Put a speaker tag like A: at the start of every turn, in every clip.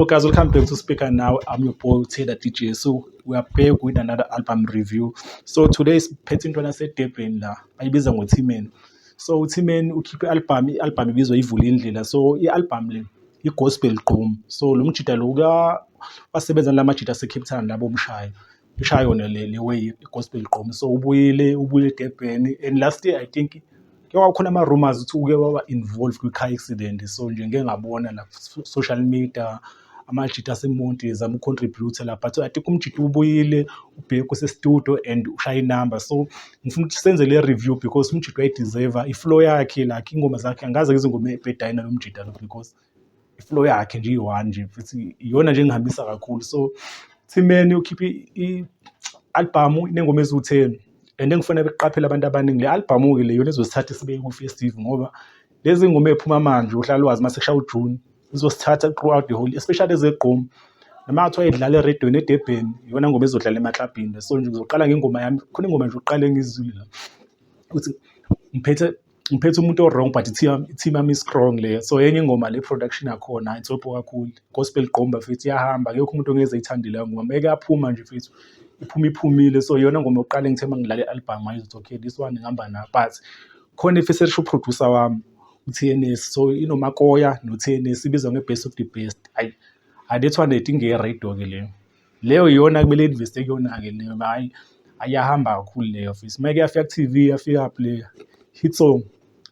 A: Guys, welcome back to Speaker Now. I'm your boy Taylor DJ. So we are back with another album review. So today siphethe intwana yaseDurban la, bayibiza ngo-T-Man. So u-T-Man ukhiphe i-album, i-album ibizwa Ivula Indlela. So i-album le i-gospel gqom. So lo mjida lo wasebenza nala majida ase-Cape Town labo umshayo. Ishaya yona le way i-gospel gqom. So ubuyile eDurban and last year, I think, ke kwakhona ama-rumors ukuthi uke waba involved kwi-car accident. So nje ngike ngabona la social media amajita aseMonti ezama uku-contribute la, but I think umjita ubuyile, ubheke use-studio and ushaya inamba. So ngifuna ukuthi senze le review because umjita uyayi-deserve i-flow yakhe, like ingoma zakhe angaze ngizwe ingoma ebhedayo nalo mjita lo, because i-flow yakhe nje iyi-one nje, futhi iyona nje engihambisa kakhulu. So T-Man ukhiphe i-album inengoma eziwu-10 and engifuna beqaphele abantu abaningi, le album-ke le yona ezosithatha isibeke kwi-festive, ngoba lezi ngoma ey'phuma manje uhlala wazi mase kushaya uJune izosithatha throughout the whole, especially ezegqom, noma ngathiwa idlala erediyweni eDurban, iyona ngoma ezodlala emaklabhini. So nje ngizoqala ngengoma yami, khona ingoma nje uqale ngizwile la ukuthi ngiphethe umuntu o-wrong, but i-team yami i-strong le. So enye ingoma le, production yakhona insopho kakhulu, gospel gqom bafethu, iyahamba, akekho umuntu ongeze ayithande leyo ngoma. Meke yaphuma nje mfethu, iphuma iphumile. So iyona ngoma yokuqala engithe uma ngidlala i-album ngayithi, "Okay, this one ngihamba nayo." But khona i-featurisha u-producer wami u-TNS, so inoMakoya no-TNS, ibizwa nge-Best of the Best. Hhayi hhayi, that one idinga i-radio-ke leyo, leyo iyona kumele i-investe kuyona-ke leyo. Hhayi, ayahamba kakhulu leyo futhi meke yafika ku-TV, yafika play hit song,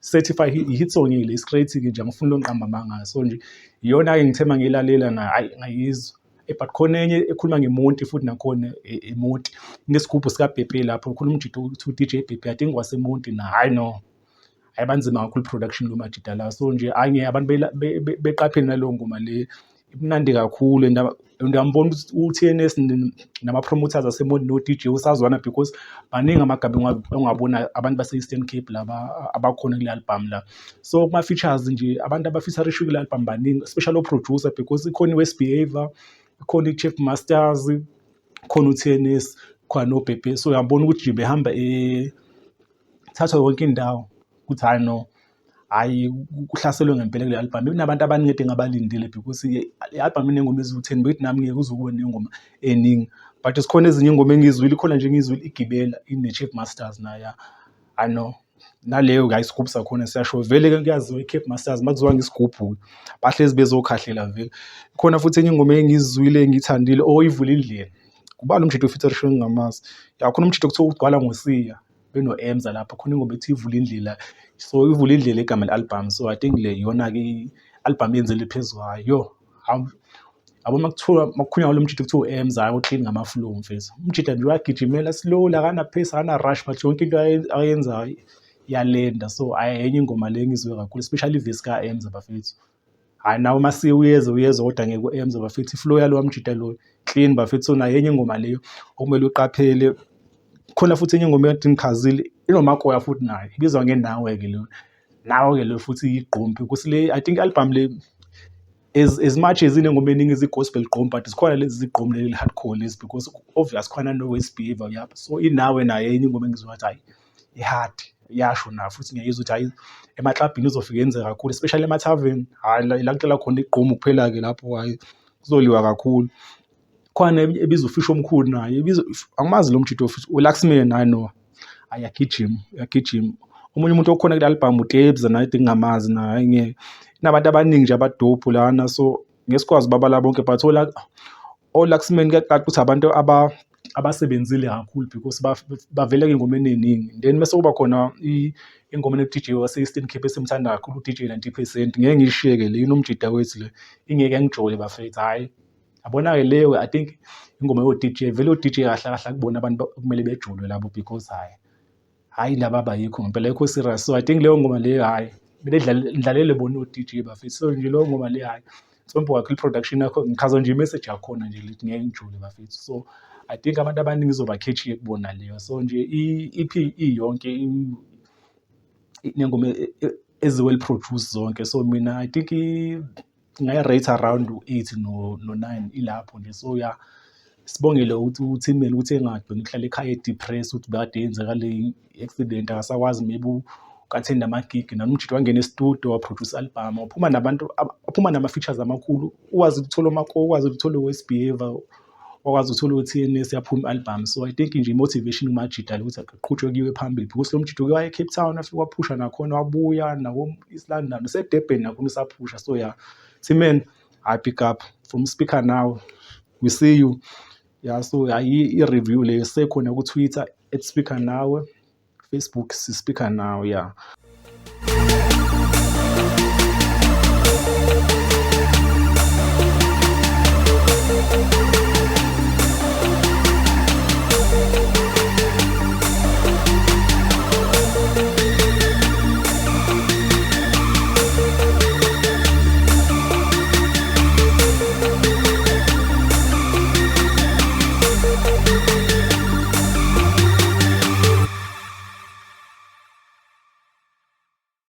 A: certified i-hit song le, straight-ke nje, angifuni ukunqamba amanga. So nje iyona-ke ngithe uma ngiyilalela nayo, hhayi, ngayizwa. But khona enye ekhuluma ngeMonti futhi nakhona eMonti inesigubhu sikaBhebhe lapho, khona umjita uthi u-DJ Bhebhe, I think waseMonti na. Hhayi no, hhayi, banzima kakhulu production lo majida la. So nje hhayi ngeke, abantu beqaphele naleyo ngoma le, imnandi kakhulu and uyambona ukuthi u-T_N_S nama-promoters aseMonti no-D_J usazwana, because baningi amagama ongabona abantu base-Eastern Cape laba abakhona kule album la. So kuma-features nje, abantu aba-feature-ishwe kule album baningi, especially o-producer, because ikhona i-West Behaviour, ikhona i-Chief Masters, khona u-T_N_S, khona noBhebhe. So uyabona ukuthi nje behamba thathwa yonke indawo ukuthi hhayi no, hhayi, kuhlaselwe ngempela kule album. Kunabantu abaningi ede engabalindile because i-album iney'ngoma eziwu-10, bekithi nami ngeke kuze kube ney'ngoma ey'ningi, but zikhona ezinye iy'ngoma engiyizwile, ikhona nje engiyizwile igibela ine-Chief Masters nayo, hhayi no, naleyo hhayi, isigubhu sakhona siyasho vele-ke, kuyaziwa i-Cape Masters uma kuziwa ngesigubhu bahlezi bezokhahlela vele. Khona futhi enye ingoma engiyizwile engiyithandile, Ivula Indlela, ubani umjita o-feature-ishwe engingamazi? Ya, khona umjita okuthiwa ugcwala ngoSiya beno-Emza lapho, khona ingoma ethi Ivula Indlela. So Ivula Indlela igama le-album. So I think le iyona-ke i-album eyenzele phezu kwayo. Yo, hawu, yabo, uma kuthiwa uma kukhulunywa ngalo mjita kuthiwa u-Emza, hhayi, u-clean ngama-flow mfethu. Umjita nje uyagijimela slowly, akana-pace, akana-rush, but yonke into ayenzayo iyalenda. So hhayi, enye ingoma le engizwe kakhulu, especially ivesi ka-Emza bafethu. Hhayi, nawe Masiya uyeza uyezwa, kodwa ngeke u-Emza bafethu, i-flow yalowa mjita lo clean bafethu. So nayo enye ingoma leyo okumele uqaphele. Khona futhi enye ingoma ekade ingichazile, inoMakoya futhi nayo, ibizwa ngeNawe-ke leyo. Nawe-ke leyo futhi igqom, because le, I think i-album le, as much as iney'ngoma ey'ningi ezi-gospel gqom, but zikhona lezi zigqom leli hardcore lezi, because obvious khona no-West Behaviour yapha. So iNawe nayo enye ingoma engizwa ngathi hhayi, i-hard, iyasho nayo futhi, ngiyayizwa ukuthi hhayi, emaklabhini izofike yenze kakhulu, especially emathaveni, hhayi, la kuhlala khona igqom kuphela-ke lapho, hhayi, kuzoliwa kakhulu. Khona ebizwa uFish omkhulu naye, ibizwa, angimazi lo mjita uLuxman, hhayi no, hhayi, uyagijima uyagijima. Omunye umuntu okhona kule album uTebza, naye engingamazi naye, hhayi ngeke. Kunabantu abaningi nje aba-dope lana, so ngeke sikwazi ukubabala bonke, but o-Luxman kuyacaca ukuthi abantu abasebenzile kakhulu because bavela ey'ngomeni ey'ningi. Then mese kuba khona ingoma eno-D_J wase-Eastern Cape esimthanda kakhulu, u-D_J 90%, ngeke ngiyishiye-ke le, inomjida wethu le, ingeke ngijole bafethu, hhayi. Yabona-ke leyo, I think ingoma yo-D_J, vele o-D_J kahle kahle akubona abantu okumele bejule labo, because hhayi, hhayi, laba abayikho ngempela, ayikho serious. So I think leyo ngoma leyo, hhayi, kumele idlalele bona o-D_J bafethu. So nje leyo ngoma leyo, hhayi, insombo kakhulu i-production yakho, ngichazwa nje i-message yakhona nje lithi ngeke ngijule bafethu. So I think abantu abaningi izoba-catchy kubona leyo. So nje i-EP iyonke iney'ngoma ezi-well produced zonke. So mina I think ngingayi-rate around u-8 no-9, ilapho nje. So ya, sibongele ukuthi uThimeli ukuthi engagcini ukuhlala ekhaya e-depressed ukuthi bekade yenzeka le accident, akasakwazi maybe. Uku-attenda amagigi noma umjita wangena e-studio wa-produce i-album, waphuma nabantu, waphuma nama-features amakhulu. Ukwazi ukuthola uMako, ukwazi ukuthola u-West Behavior, wakwazi ukuthola u-T_N_S, yaphuma i-album. So I think nje i-motivation kumajita ukuthi aqhutshwe kuyiwe phambili because lo mjita uke waya e-Cape Town, wafika waphusha nakhona, wabuya nako-East London, use-Durban nakhona usaphusha. So yeah, T-Man, I pick up from Speaker Now, we see you. Yeah, so i-review leyo sekhona ku-Twitter @SpeakerNawe, Facebook Speaker Now, yeah.